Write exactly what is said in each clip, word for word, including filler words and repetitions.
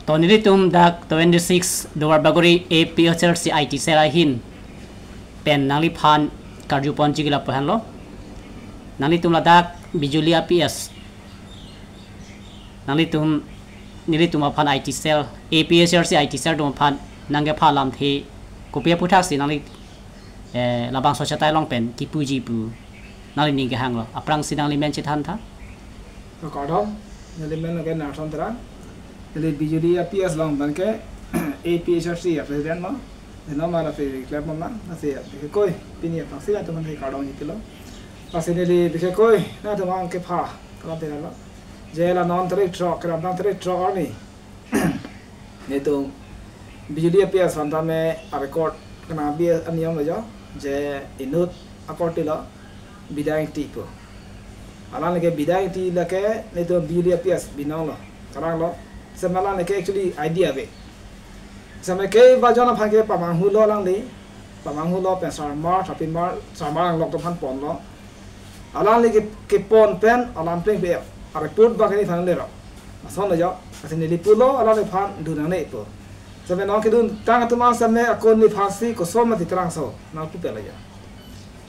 To nelitum dak twenty-six Duarbagori A P H L C I T cell ahin pen nangliphan karjuponji ke lapu-an lo. Nanglitum ladak Bijuli a P S, nanglitum, nelitum aphan I T cell, A P H L C I T cell atum aphan nangkepha alamthe kopi aputhaksi nangli, eh, labangso achatai along pen kipuji pu nangli ning kehanglo? Aphrangsi nangli men chethantha. Kardom, neli men ke Narsam Terang. Neli Bijuli a P S along abangke A P H L C a president lo. Neli ma lapu klem ma, lasi bikekoi pini aphrangsi nangtumphan kardom jipilo. Lasi neli bikekoi nangtumphan kepha, kalau tidak lo. Je la non tarik throk, kedamtang tarik throk arni, nelitum Bijuli a P S aphan tame a record kena bi aniyom lo jo, je inut akorte lo, Bidya Ingti pu. Alangli ke Bidya Ingti lake nelitum Bijuli a P S binong lo, karang lo. Seme alangli ke actually I D ave. Seme kevangjon aphan ke pamanghu lo alangli, pamanghu lo pen sarmar, thapi mar, sarmar anglok atum aphan ponlo. Alangli ke, kepon pen alam plengple a report abangke neliphan le rok. Lason lo jo, lasi neli pulo alangliphan dun nangne pu. Seme non keduntang atum an seme ako neliphansi koson mati terangso nangpupe lo jo.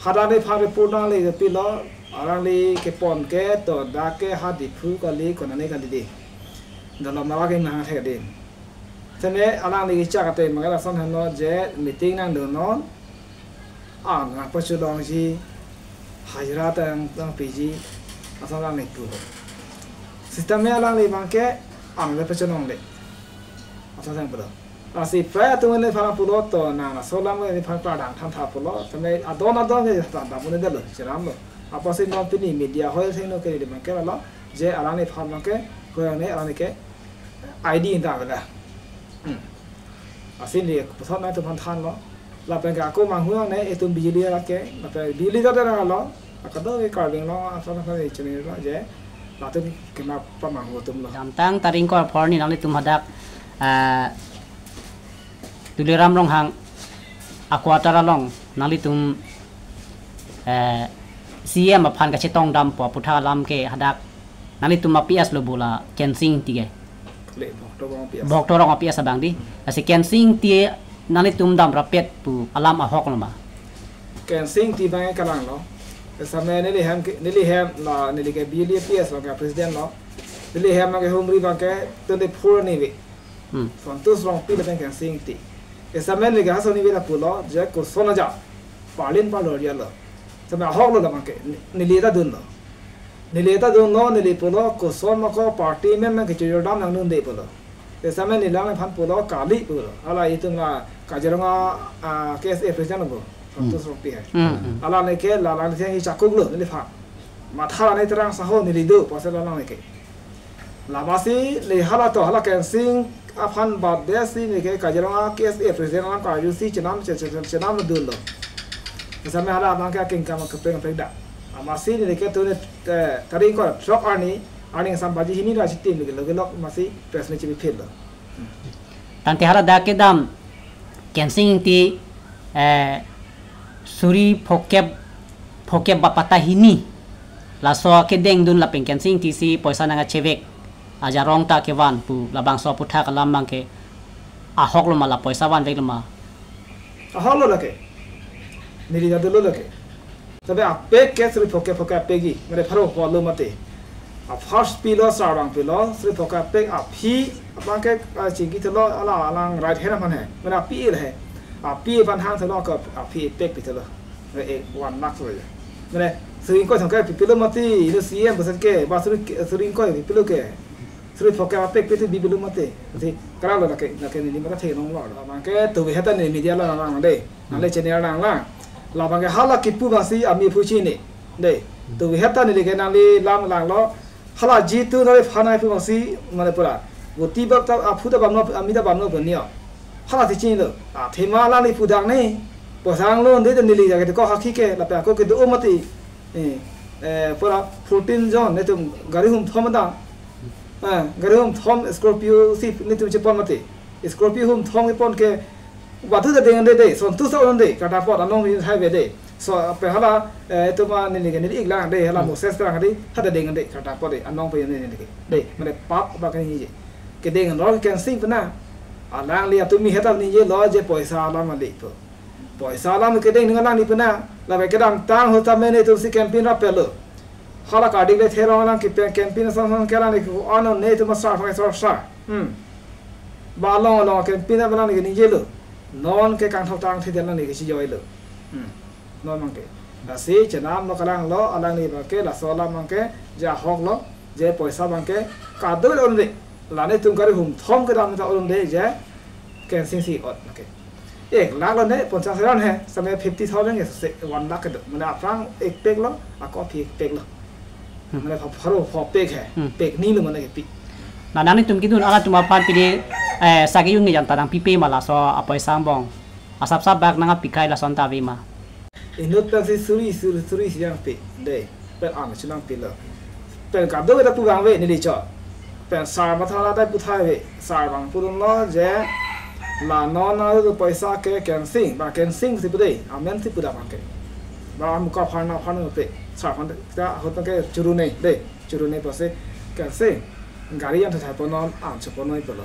Hadak neliphan report nangle pilo, alangli kepon ke to dak ke ha Diphu kali konane kali di. Dolo mara ke nangthek din. Seme alangli kechak ateng abangke lason henlo je meeting nangdunnon. Ang nangpachelongji, hajira ta nang, nangpiji, lason alangli pu. Sitame alangli abangke ang le pachelongle, lason sang pulo. Lasi prai atum neliphan pulo to nang laso alam neliphan pradang thantha pulo. Seme adon adon ke thantha pulo delo, cheramlo. Apotsi non pini media hoi thengno ke di abangke lo, je alangliphan abangke, ko yang ne alangli ke I D ta avela. Hmm. Lasi neli puthot nangtumphan thanlo. Lapen ke ako manghu nangne itum Bijuli lake, lapen Bijuli ta terang lo. Akado ke Karbi Anglong asal asal chini lo je. Latum kema pamanghu atum lo. Kedamtang tarik ingkoi apor arni nanglitum hadak, ah, Tuliram Ronghang a quarter along nanglitum, eh, C M aphan kachetongdampo aputhak alam ke hadak nanglitum a P S lo bo la Kensing Ingti ke? Le, Bhokto Rong a P S. Bhokto Rong a P S abang di. Lasi Kensing Ingti nanglitum dam rapet pu alam ahok lo ma? Kensing Ingti abang kalang lo. Seme neli hem ke, neli hem la neli ke Bijuli a P S lo ke president lo. Neli hem ke humri abangke twenty-four ni ve. Hmm. Santosh Rongpi lapen Kensing Ingti. Seme neli ke haso ni ve lapulo, je koson aja. Parlin parlor ya lo. Seme ahok lo labangke, neli ta dunlo. Neli ta dunlo, neli pulo, koson ma ko party memang kechojordam nangdunde pulo. Seme neli alangliphan pulo, kali pulo. Hala itum la Kaziranga, ah, K S A president lo bo. Hmm. Santosh Rongpi hai. Hmm, hmm. Alangli ke, la alangli theng chakuk lo, neliphan. Matha la ne terang saho neli do, pusi la alangli ke. Labangsi le hala to, hala Kensing aphan badesi neli ke Kaziranga K S A president alam karjusi chenam, che-, che-, che-, chenam dunlo. Seme hala abangke akengkam kepeng peng da. Amatsi neli ke tuni, eh, tarik ingkoi throk arni, arni sampaji hini ra chitim neli ke lo ke lok amatsi press meet chibi phil lo. Tangte hala dak kedam Kensing Ingti, eh, suri phokep, phokep ba pata hini laso akedeng dun lapen Kensing Ingti si poisa nangkachevek ajarong ta kevan pu labangso aputhak alam abangke ahok lo ma, la poisa vanvek lo ma? Ahok lo lake. Neli ta dunlo lake. Tapi apek ke suri phokep phokep apek ji, mane pharo polo mati. A first pilo, sarang pilo, suri phokep apek aphi, abangke, ah, chingki thelo, ala alang right hand aphan he. Mane aphi le he. Aphi aphan hang thelo ke aphi apek pi thelo. Mane ek one lakh thelo. Mane suri ingkoi thangkai pi pilo mati, ino C M bosan ke, ba suri, suri ingkoi pi pilo ke. Suri phokep apek pi tu bi pilo mati. Jadi, karang lo lake, lake neli mata thek nong lo. Abangke tubi heta neli media lo nang de. Nangle channel nang lang. Labangke hala kipu abangsi ami phu chini. De. Tubi heta neli ke nangli lam lang lo. Hala jitu nangliphan nangpu abangsi mane pura. Voti bak ta aphu ta bamno, ami ta bamno bani o. Hala ti chini lo. Athema la neli pu dang ne. Poisa ang lo de neli jake ko hakhi ke lapen ako kedo mati. Eh, eh, pura fourteen jon, netum gari hum thom dang. Eh, gari hum thom Scorpio si netum chepon mati. Scorpio hum thom kepon ke, batu ta deng de de, Santosh ta on de, kata pot anong pi hai ve de. So, pe hala, eh, tuma neli ke neli ik lang de, hala Hmm. Moses Terang de, hada deng de, kata pot de, anong pi neli ke. De, mane pap ba kani je. kedeng anor ke Kensing pena. Alangli atum mi heta ningje lo je poisa alam ali po. Poisa alam kedeng ning alangli pena. Labe kedamtang ahut tame netum si campaign raplo. Hala Kartik le Theron alang ke pen campaign asong asong ke alangli ko ano netum asar phang asar sar. Hmm. Ba along along campaign alam alangli ke ningje lo. Non ke kangthok tang the alangli ke si joi lo. Hmm. Non abangke. Lasi chenam lo kalang lo, alangli abangke, laso alam abangke, je ahok lo, je poisa abangke, kadokave un-e. La netum kari hum thom kedam ta un-e je, Kensing si ot abangke. Ek lakh lo ne, ponchas hajar he, same fifty thousand ke se one lakh kedo. Mane aphrang ek pek lo, ako aphi ek pek lo. Hmm. Mane pho, pho, pho pek he, Hmm. pek ni lo mane kepi. Na nangtum kedun alatum aphan pini, eh, sagi yung ni janta nangpipe ma laso apoisa angbong. Asap sap bak nangpikai lason ta ave ma. Inut pensi suri, suri, suri si nangpi. Dei, pen an si nangpi lo. Pen kadokave ta pu abang ave neli cho. Pen sar matha la dai pu thai ave. Sar abang pudun lo je. La non na tu poisa ke Kensing. Ba Kensing si pu dei. Amen si pu da abangke. Ba muka pharna pharna pe. Sar phan ta ahut ke churu nei. Dei, churu nei pusi Kensing. Gari yang thai pon non an si pon noi pulo.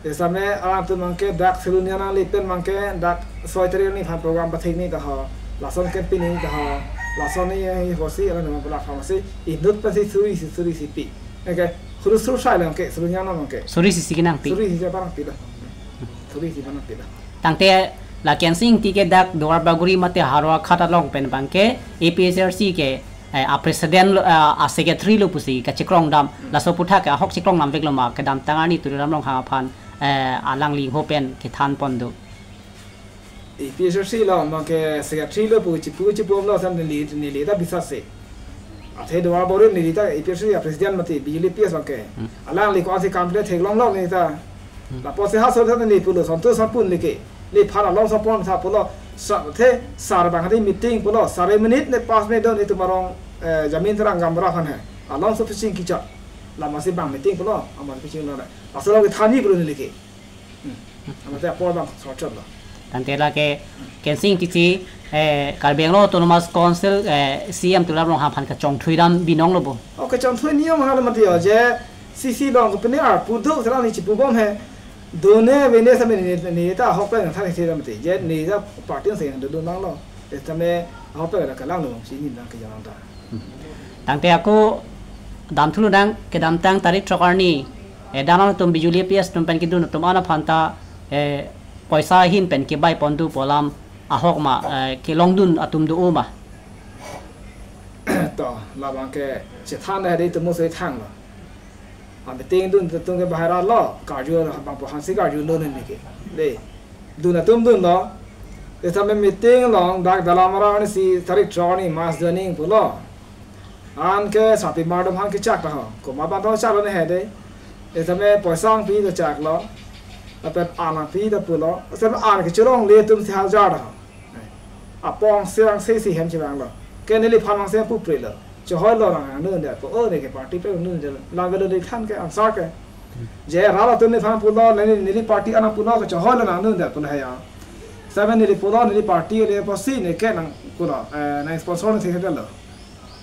Isame alangtum abangke dak Siloniang nangli pen abangke dak soi tarik ni phan program pathik ni ta ho. Lason campaign ni ta ho. Lason ni yang hosi alangtum abangke pula pharmacy. Inut pensi suri si suri si pi. Oke, huru sur sai lang ke Siloniang abangke. Suri si si kenangpi. Suri si si abang pi da. Suri si abang pi da. Tangte la Kensing Ingti ke dak Duar Bagori mate Harua Khat along pen abangke A P H L C ke, eh, a president lo, eh, a secretary lo pusi kachekrong dam. Laso aputhak ke ahok chekrong dam vek lo ma kedamtang arni Tuliram Ronghang aphan, eh, alangli ho pen kethan pon do. A P H L C lo abangke secretary lo pu chipu chipu lo sam neli neli ta bisas se. Athe Duar Bagori neli ta A P H L C a president mati B J P S abangke. Hmm. Alangli ko asi kam le theklong lo neli ta. Hmm. Lapusi ha so ta neli pulo son tu son pun leke. Neli phan along son pon sa pulo. Sa the sar abang hadi meeting pulo. Sar minute ne pas me don itu marong, eh, jamin terang gamra khan hai. Along so fishing kicha. Lama si abang meeting pulo. Aman fishing lo na. Asal lagi thani pulo neli ke. Hmm. Amat apor abang sorchot lo. Tangte lake Kensing Ingti si, eh, Karbi Anglong Autonomous Council, eh, C M Tuliram Ronghang aphan kachongthui dam binong lo bo. Oh, kachongthui niyom hal mati yo je C C along ko pini ar pudu selang ni chipu bom he. Done vene same ni ni ta ahok pen thang si dam mati. Je ni ta party se do do nang lo. Tame ahok pen kalang lo si ni nang ke jalan ta. Tangte ako dam thulu nang kedamtang tarik throk arni, eh, dam atum B J P S atum pen kedun atum an aphan ta, eh, poisa ahin pen kebai pon do pu alam ahok ma, eh, kelong dun atum do ma. To, labang ke chethan da dei tumo se thang lo. Ameeting dun atum ke bahara lo, karju abang po hansi karju lo ne ke. Dei. Dun atum dun lo. Isame meeting along dak Dalamara ni si tarik throk ni mass joining pulo. Anke sapi mardom han kechak ta ho. Komat abang ta chak lo ne he dei. Isame poisa nangpi ta chak lo. Lapen an nangpi ta pulo. Isame an kechelongle atum si hajar ta ho. Apong siang si si hem chevang lo. Ke neliphan mang siang pupri lo. Chehoi lo nang nun det po. O ne ke party pe nun det. La velo de than ke answer ke. Je ra lo tun nephan pulo, neli, neli party an pulo ke chehoi lo nang nun det pulo he ya. Seven neli pulo, neli party le pusi ne ke nang pulo, eh, nang sponsor ne thek lo.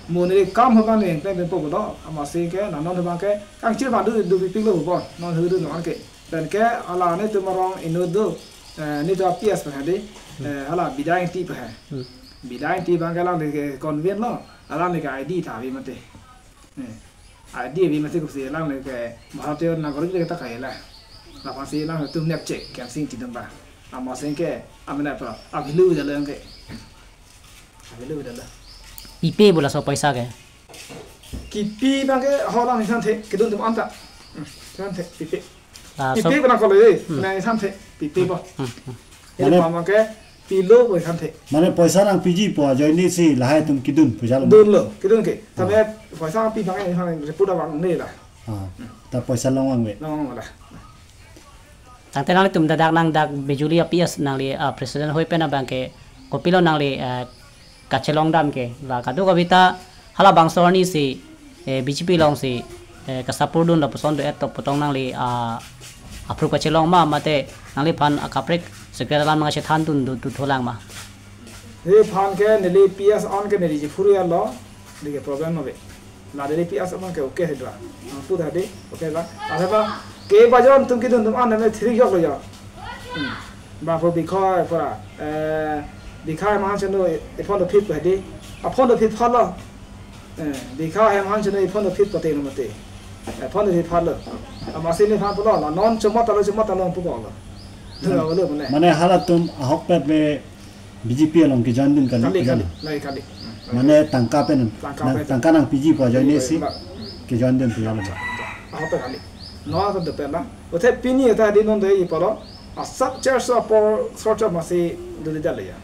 Mo neli kam ho kan ne pe pe pulo, amatsi ke nang non abang ke kangchir ma du du pi lo bon, non hu du non ke. Pen ke hala netum arong inut do, eh, netum a P S pen hadi, eh, hala Bidya Ingti pen he. Hmm. Bidya Ingti abang ke alangli ke convene lo, alangli ke I D ta ave mati. Eh, I D ave mati kosi alangli ke Bharatiya Nagorik le ta kai la. Lapusi alangtum nepchek, Kensing Ingti atum abang. Amatsi ke, amena pa, avilu da lang ke. Avilu da la. Pipe pu laso poisa ke. Kipi abang ke ho lang isan the, kedun atum anta. Hmm, isan the, pipe. Laso Pipe pu nang kolo ye, Hmm. nang isan the, pipe bo. Hmm, hmm. Ini Mane pamang ke, pilo pu isan the. Mane poisa nangpiji pu ajoine si lahai atum kedun pu jalo. Dun lo, kedun ke. Tame poisa nangpi abang ini han report abang ne la. Ah, ta poisa long vangve. Long la. Tangte nanglitum dak nang dak B J P S nangli, ah, president hoi pen abang ke kopilo nangli, ah, kachelong dam ke la kadokave ta halabangso arni si, eh, B J P along si, eh, kasapor dun lapuson do-et to putong nangli, ah, approve kachelong ma mate nangliphan akaprek secretary alam nangchethan dun do tu tholang ma. Nephan ke neli P S an ke neli ji phuri alo, neli ke problem ave. La neli P S an ke okay he dra. Pu tadi, okay ba. Ada ba, Ke bajon atum kedun atum an me thiri yok lo ya. Hmm. Bapo Bikhoi pura. Eh, Bikhoi mahan cheno iphon do phit hadi. Aphon do phit phalo. Eh, Bikhoi mahan cheno iphon do phit pate no mate. Eh, phon do phit phalo. Amatsi nephan pulo la non chomot alo chomot alo puko lo. Dua lo mane. Mane halatum ahokpet be B J P along ke join dun kali. Kali, kali. Kali. Lai kali. Hmm. Mane tangka pen, tangka nang, pen. Tangka nangpiji pu ajoine si, hmm, ke join dun pu alam. Ahokpet kali. No to de pela. Othe pini ta di non de iporo. Asap church apor sort of masi duli dali ya.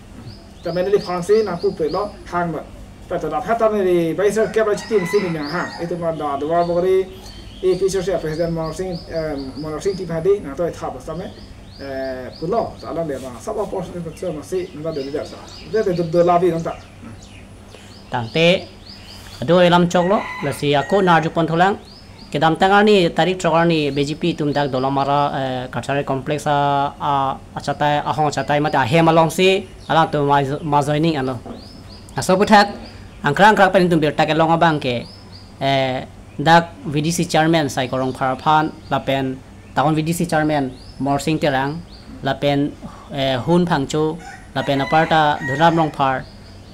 Ta mane neliphan si nangpupe lo hang ba. Peta da pheta neli baisar ke ba team si ni nang hang. Itum da Duarbagori A P C C president Monar Singh, eh, Monar Singh Tiwari nangtoi thap sa me. Eh, pulo, ta alam dia bang. Sabo por sini kecil masih, nang ta doli dia sa. Dia tu dua labi nang ta. Tangte, ado alam choklo, lasi ako nang arjupon thulang. Kedamtang arni, tarik throk arni, B J P atum dak Dolamara, eh, Kachari Complex a, a, achatai, ahong achatai mate ahem alongsi, alangtum ma, ma joining alo. Laso aputhak, angkrang angkrang pen itum birta kelong abang ke, eh, dak V D C chairman Saikor Rongphar aphan, lapen Town V D C chairman Morsing Terang, lapen, eh, Hun Phangcho, lapen aparta Dhunram Rongphar.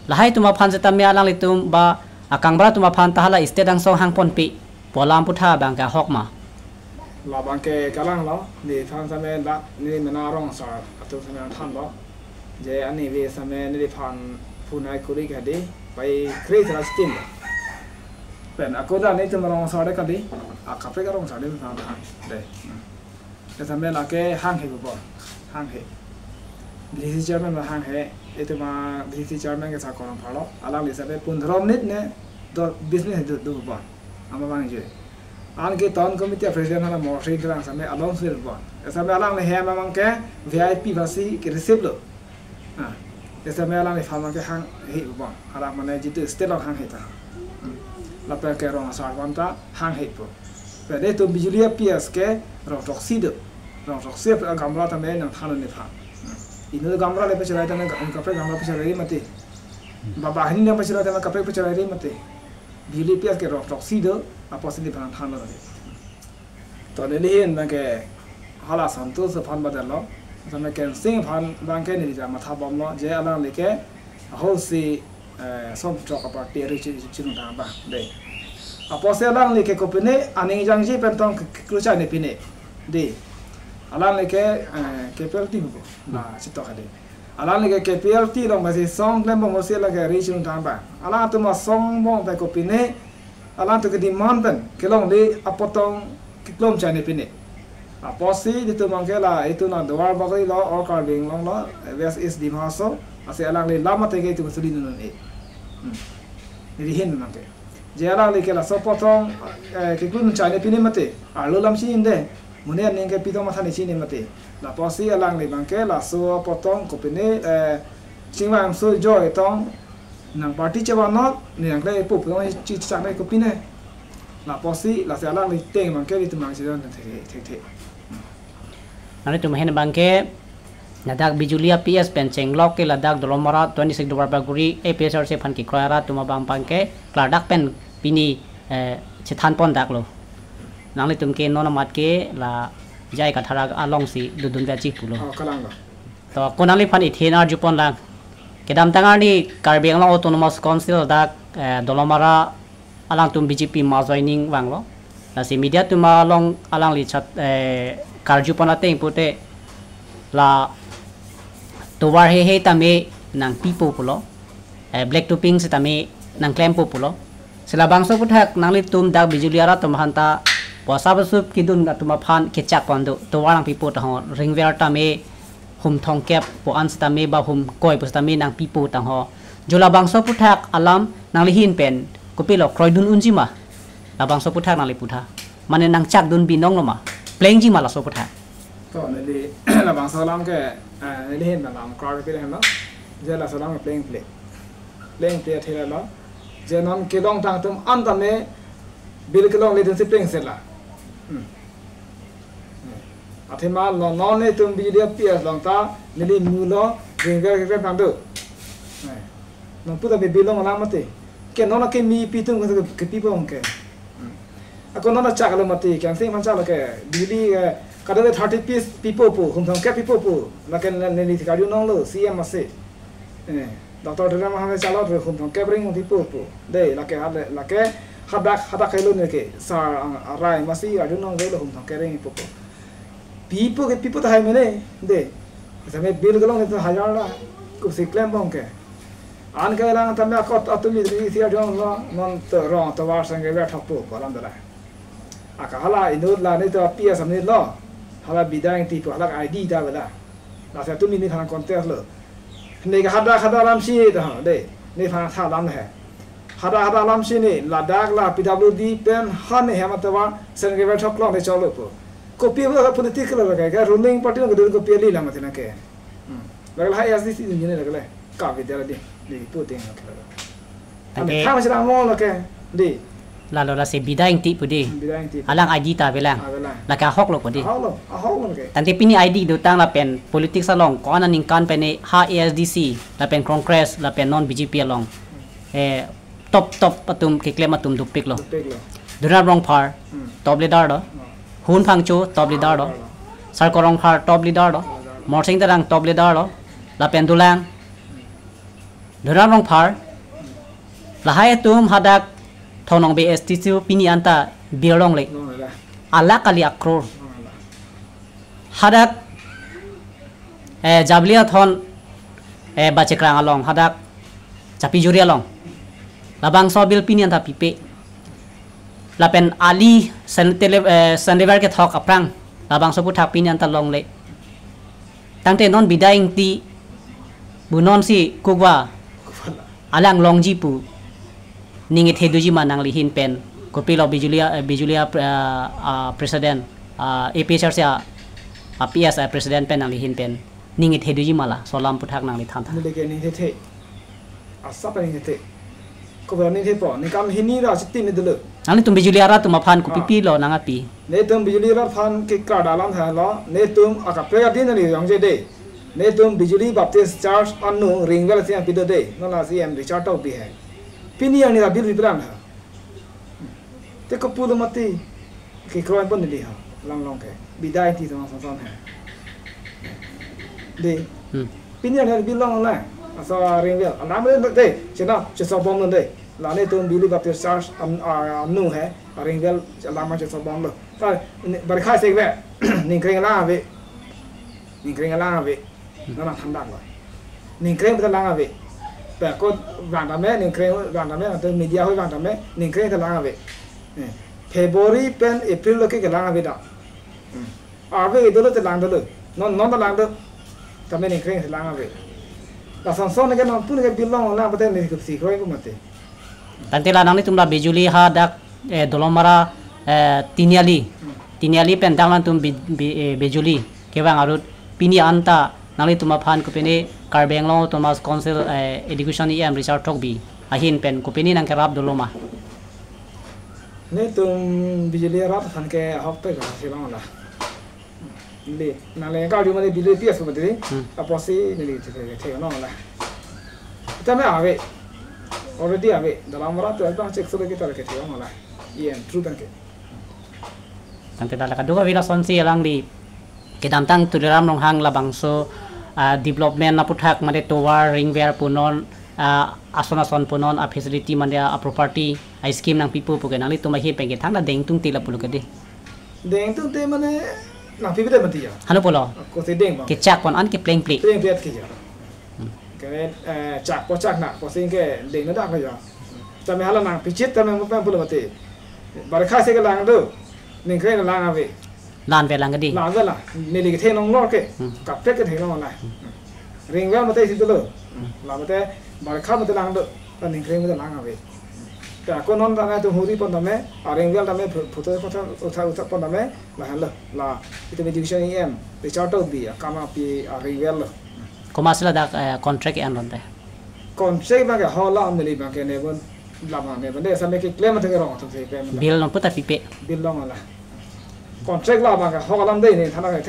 Lahai atum aphan setame alanglitum ba akangbura atum aphan ta hala state angsong hangponpe pu alam aputhak abang ke ahok ma? Labang ke kalang lo, neliphan setame dak, neli mena rong asar atum setame thanlo. Je ani ve setame neliphan phunai kuri kadi, pai kre sera stin lo. Pen ako da netum rong asar de kadi, akaprek rong asar de than than. De. Hmm. Ke setame lake hanghe pupo. Hanghe. V D C chairman ma hanghe. Itum a V D C chairman ke Saikor Rongphar lo. Alangli setame pundro minute ne do business do do pupo. Ama bang je. Anke town committee president hala Morsing Terang setame alongsi pupo. Setame alangli hem abang ke V I P aphansi ke receive lo. Ah, setame alangliphan abang ke hanghe pupo. Hala mane jitu state along hanghe ta. Hmm. Lapen ke rong asar aphan ta hanghe pu. Pede itum Bijolia P S ke rong throksi do. Rong throksi agamra tame nangthan neliphan. Hmm. Inut gamra le pachelai tame, kaprek gamra pachelai mati. Ba banghini nang pachelai tame kaprek pachelai mati. Bijolia P S ke rong throksi do, apotsi neliphan thanlo. To neli ahin abang ke hala Santosh aphan badalo. Setame Kensing aphan abang ke neli ta matha bomlo, je alangli ke ahol si, eh, som throk aparty ari chi, chirung tang abang. De. Apotsi alangli ke kopine aning jangji pen tong ke, ke kruchai ne pine. De. Alangli ke, eh, K P L T pupo. Na, chitok ade. Alangli ke K P L T along masi song klem bom si lake reach nung tang abang. Alangtum asong bom pen kopine, alangtum ke demand pen kelongle apotong keklom chai ne pine. Apotsi itum abang ke la, itum na Duarbagori lo, or Karbi Anglong lo, West East Dima Hasao, lasi alangli lam ateng ke itum suli nunun e. Hmm. Neli ahin abang ke. Je alangli ke laso apotong, eh, keklum chai ne pine mati. Arlo lam si inde. Mune aning ke pitong matha ne chini mati. Lapusi alangli abang ke laso apotong kopine, eh, Chingvai Amso Joy tong nang party chevan non, ne nang kle ipu putong chi chak ne kopine. Lapusi lasi alangli ateng abang ke itum abang si don thekthe, thekthe. Nangtum ahin abang ke ladak Bijolia P S pen chenglok ke ladak Dolamara twenty-six Duarbagori A P S R C aphan kekroi arat atum abang abang ke klardak pen pini, eh, chethan pon dak lo. Nanglitum ke non amat ke la J I Kathar alongsi dodun veji pulo. Oh, kalang lo. To, ko nangliphan ithin arju pon lang. Kedamtang arni Karbi Anglong Autonomous Council dak, eh, Dolamara alangtum B J P ma joining vanglo. Lasi media atum along alangli chat, eh, karju pon ateng pute la tovar heihei tame nangpipo pulo. Eh, black topping setame nangklempo pulo. Si labangso aputhak nanglitum dak Bijolia arat atum aphan ta poisa besup kedun atum aphan kechak pon do, tovar nangpipo tahai, ringver tame hum thomkep pu an setame ba hum koi pu setame nangpipo tahai. Jo labangso aputhak alam nangli ahin pen kopilo kroidun unji ma? Labangso aputhak nangli putha. Mane nangchak dun binong lo ma? Plengji ma laso aputhak? To, neli labangso alam ke, eh, neli ahin alam klar ke pile heno. Je laso alam ke plengple. Plengple athe lo. Je non kelongtang atum an tame bill kelongle dunsi plengse la. Hmm. Athema lo non netum Bijolia P S along ta neli mulo ringver keklem tang do. Eh. Non puta bill long alam mati. Ke non ke mi pi atum ke, kepi bom ke. Hmm. Ako non chak lo mati, Khensing aphan chak lo ke, Delhi, eh, kadokave thirty piece pipo pu, hum thomkep pipo pu, lake ne, ne, neli karju nanglo, C M ase. Eh, Doctor Tuliram Ronghang chak lo hum thomkep ring pipo pu. Dei, lake hale, lake hadak, hadak helo ne ke, sar ang arai masi karju nanglo hum thomkep ring pipo pu. Pipo ke pipo tahai mene, dei. Same bill kelong itu hajar la, kosi klem bom ke. Anke lang tame akot atum isi arjong lo, non to rong tovar sengke ber thokpo, kolam dala. Aka hala inut la ne to P S amni lo. Hala Bidya Ingti pu hala I D ta bela. Lasi atum neliphan contest lo. Ne ke hadak hadak alam si ta de. Nephan tha alam he. Hadak hadak alam si ne ladak la P W D pen han ne hem atovar sengke ber thok long ne cholo po. Kopi ba political lo ke, ke ruling party lo ke kopi ali lam atina ke. Hmm. Lagla hai A S D C ni ne lagla. Ka Bidya la di, di puting lo ke. Tangke. Ami thang sila mo lo ke, di. Lalo lasi Bidya Ingti pu di. Bidya Ingti. Alang I D ta avelang. Avelang. Lake ahok lo ko di. Ahok lo, ahok lo ke. Tangte pini I D dotang lapen politics along ko-an aningkan pen ne ha A S D C, lapen Congress, lapen non B J P along. Eh, top, top atum keklem atum dopik lo. Dopik lo. Tuliram Ronghang, Hmm. top leader do. Hmm. Hun Phangcho, top leader do. Top leader do. Sarkar Rongphar, top leader do. Top leader do. Morsing Terang, top leader do. Lapen dolang. Tuliram Ronghang, lahai atum hadak Thong Nongbe S T chu pini anta bill longle. Longle. Alak kali akror. Longle. Hadak, eh, Jaobeli athon, eh, Bachekrang along, hadak Chapijuri along. Labangso bill pini anta pipe. Lapen ali sen tele, eh, sen lever kethok aphrang. Labangso aputhak pini anta longle. Tangte non Bidya Ingti pu non si kukwa alang longji pu ning kethe doji ma nangli ahin pen, kopilo Bijolia, eh, Bijolia, eh, ah, president, ah, A P H L C a, a P S a president pen nangli ahin pen ning kethe doji ma laso alam aputhak nangli than tha. Neli ke ning kethe. Asap ning kethe. Kopi ning kethe po, ningkan hini ra chitin ne dolo. Nanglitum Bijolia arat atum aphan kopi, ah, pilo nangpi? Netum Bijolia arat aphan ke kardom alam tha lo, netum akaprek adin neli yong je de. Netum Bijolia Baptist Church anu ring well si api do de. Non la C M Richard Tokbi he. Pini yang ni la bill biplang ha. Te kopulo mati. Kekroi pon neli ha. Lang long ke. Bidya Ingti tong son son he. De. Hmm. Pini yang ni bill long la. Laso ring well. Alam le de. Chena, cheso bom de. La netum Bijolia Baptist Church am, a, anu he. Ring well alam cheso bom lo. Ta, ne, barikha se ve. Ningkreng la ave. Ningkreng la ave. Hmm. Nana thandak lo. Ningkreng beta lang ave. Pe ko vang tame, ningkreng vang tame, atau media hoi vang tame, ningkreng ta lang ave. Eh, February pen April lo ke ke lang ave da. Hmm. Ave dolo te lang dolo. Non, non ta lang do. Tame ningkreng te lang ave. Lason son ke non pun ke bill long lang pate ne ke si kroi ko mati. Tangte la nanglitum la Bijolia hadak, eh, Dolamara, eh, Tiniali. Hmm. Tiniali pen dak nangtum Bi-, Bi-, eh, Bijolia kevang arut pini anta nanglitum aphan kopine Karbi Anglong Autonomous Council, eh, Education E M Richard Tokbi ahin pen kopine nangkerap dolo ma? Netum Bijolia arat aphan ke ahok pe ka si long la. Neli, nangli karju mane bill P S ko mati. Hmm. Apotsi neli chethe, chethe no la. Tame ave. Already ave. Dolamara to abang check solo ke tare kethe no la. Yen, true tangke. Tangte dak la kadokave lasonsi alangli kedamtang Tuliram Ronghang labangso, ah, development aputhak mane tovar ring well punon, ah, ason ason punon, a facility mane a property, a scheme nangpipo pu ke nanglitum ahin pen ke thangta dengtung te la pulo ke de. Dengtung te mane nangpipe mati ya. Hanu pulo. Ako si deng bang. Kechak pon an ke plengple. Plengple ke ya. Hmm. Ke, eh, chak po chak na, ko sing ke deng na dak ya. Tame hala nangpichit tame mo pen pulo mati. Barikha se ke lang do. Ningkreng lang ave. Lang ve lang ke di. Lang ve la. Neli kethe nong lor ke. Hmm. Kaprek kethe nong la. Hmm. Ring well mati si dolo. Hmm. La mati barikha mati lang do. La ningkreng mati lang ave. Ta ko non ta nai tu huri pon tame, a ring well tame pho-, photo photo utha utha pon tame, la halo, la, itum Education E M, Richard Tokbi, a kama pi a ring well lo. Komatsi ladak, eh, contract an ronte? Contract bang ke ho la mili bang ke ne bon, la bang ne bon, de sa me ke klem te ke rong atum si klem. Bill non puta pipe. Bill long la. Contract la bang ke ho alam de ne thana ke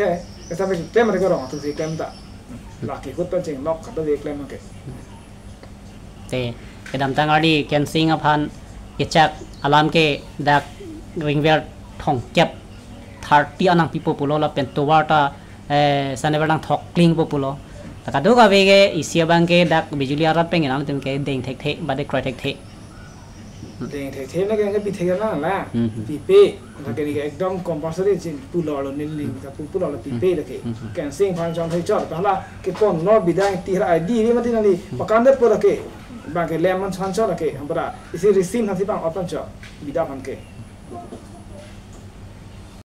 the, sa me ke klem te ke rong atum si klem ta. La ke kut pen chinglok ka do de klem ke. Te, kedamtang ardi Khensing aphan kechak alam ke dak ringver thomkep, thirty anang pipo pulo lapen tovar ta eh, saniver nang thok klingpo pulo. Ta kadokave ke isi abang ke dak bijuli arat pengen atum ke deng thekthe, bade kroi thekthe. Deng thekthe na ke pi thek na la. Mhm. Pipe. Lake ni ke ekdom compulsory chin pulo lo neli ka pu pulo lo pipe lake. Mhm. Kensing aphan chonthek chot. Pala ke pon no bidang ti ra di ri mati nali. Pakan det po lake. Bang ke lemon chon chot lake. Ambra isi risim hati bang open chot. Bida aphan ke.